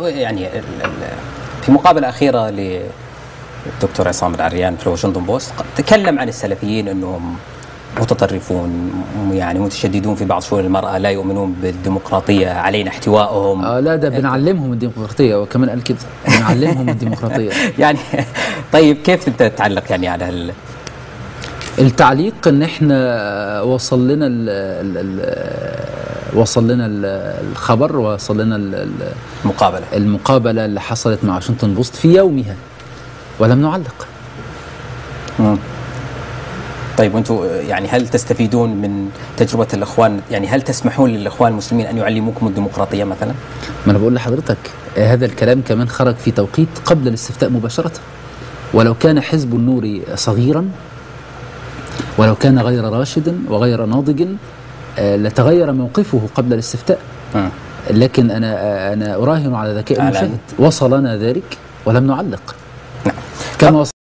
يعني في مقابلة أخيرة للدكتور عصام العريان في واشنطن بوست تكلم عن السلفيين أنهم متطرفون، يعني متشددون في بعض شؤون المرأة، لا يؤمنون بالديمقراطية، علينا احتوائهم. لا، ده بنعلمهم الديمقراطية، وكمان قال كده بنعلمهم الديمقراطية. يعني طيب كيف انت تعلق يعني على التعليق؟ ان احنا وصل لنا وصل لنا الخبر، وصل لنا المقابلة اللي حصلت مع واشنطن بوست في يومها ولم نعلق. طيب وانتم يعني هل تستفيدون من تجربة الإخوان؟ يعني هل تسمحون للإخوان المسلمين أن يعلموكم الديمقراطية مثلا؟ ما أنا بقول لحضرتك هذا الكلام كمان خرج في توقيت قبل الاستفتاء مباشرة، ولو كان حزب النور صغيرا ولو كان غير راشد وغير ناضج لتغير موقفه قبل الاستفتاء. لكن أنا أراهن على ذكاء المشاهد، وصلنا ذلك ولم نعلق. نعم. كما